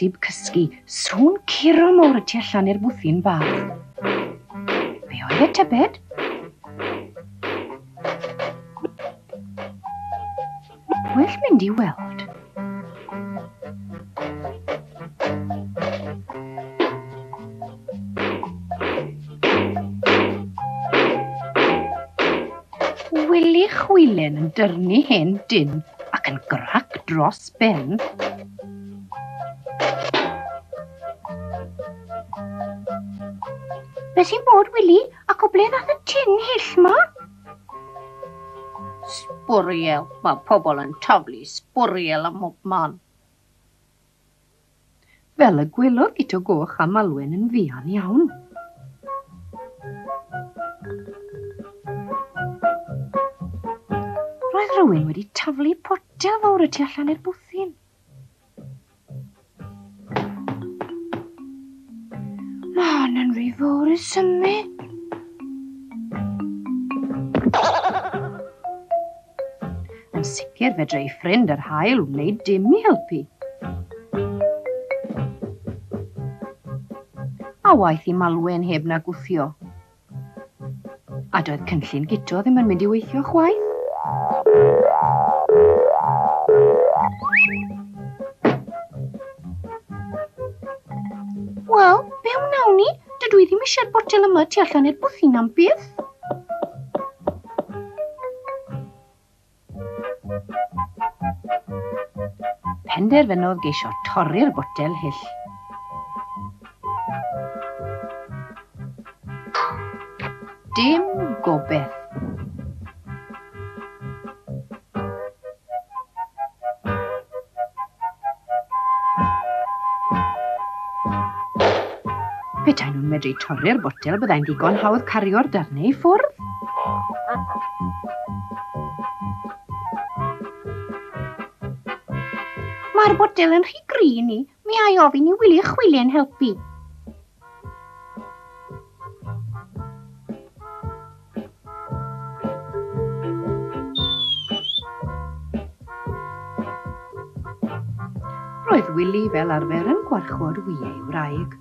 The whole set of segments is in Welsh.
amhosib cysgu, sŵn curo mawr y tu allan i'r bwthyn bach. Be oedd e tybed? Well mynd i weld. Wili Chwilen yn dyrnu hen dyn ac yn grac dros ben. Be sy'n bod, Wili? Ac o ble ddath y tin hyll ma? Sbwriel. Mae pobl yn taflu sbwriel ym mhob man. Fel y gwelodd Guto Goch a Malwen yn fuan iawn. Roedd rhywun wedi taflu potel fawr y tu allan i'r bwthyn. Mae hon yn rhy fawr i symud. Yn sicr fedrai ffrind yr haul wneud dim i helpu. A waeth i Malwen heb na gwthio. A doedd cynllun Guto ddim yn mynd i weithio chwaith. Wel, be wnawn ni? Dydw i ddim eisiau'r botel yma tu allan i'r bwthyn am byth. Penderfynodd geisio torri'r botel hyll. Dim gobeith. Petai nhw'n medru torri'r botel, byddai'n ddigon hawdd cario'r darnau i ffwrdd. Mae'r botel yn rhy gry i ni. Mi ai ofyn i Wili Chwilen helpu. Roedd Wili fel arfer yn gwarchod wyau wraig.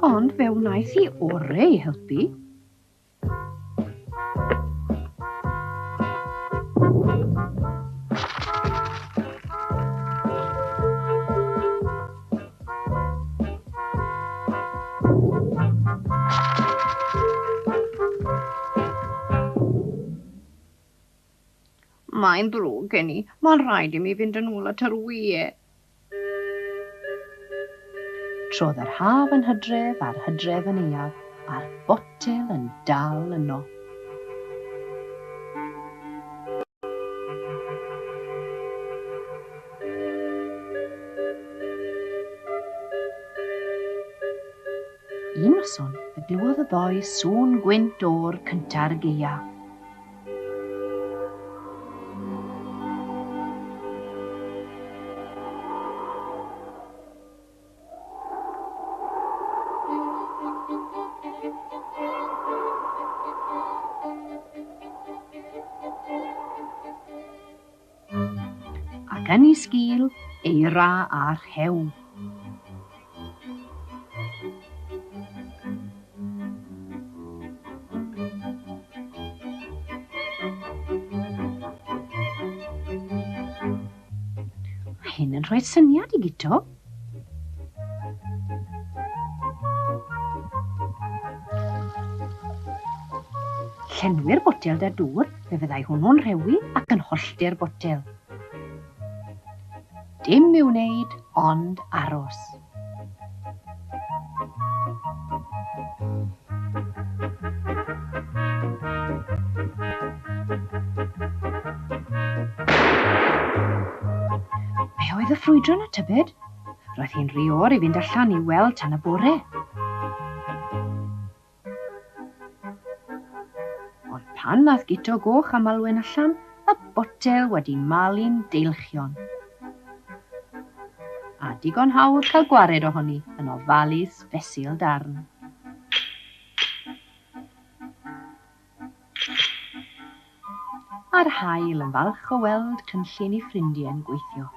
Ond fe wnaeth hi orau i helpu. Mae'n ddrwg gen i. Mae'n rhaid i mi fynd yn ôl at yr wyau. Trodd yr haf yn hydref a'r hydref yn aeaf, a'r botel yn dal yno. Un noson, fe glywodd y ddou sŵn gwynt oer cynta'r gaea. Ac yn ei sgil, eira a rhew. Mae hyn yn rhoi syniad i Guto. Llenwi'r botel 'da dŵr, fe fyddai hwnnw'n rhewi ac yn hollti'r botel. Dim i'w wneud ond aros. Be oedd y ffrwydro 'na tybed? Roedd hi'n rhy oer i fynd allan i weld tan y bore. Ond pan nath Guto Goch a Malwen allan, y botel wedi malu'n deilchion. A digon hawdd cael gwared ohoni yn ofalus fesul darn. A'r haul yn falch o weld cynllun ei ffrindiau'n gweithio.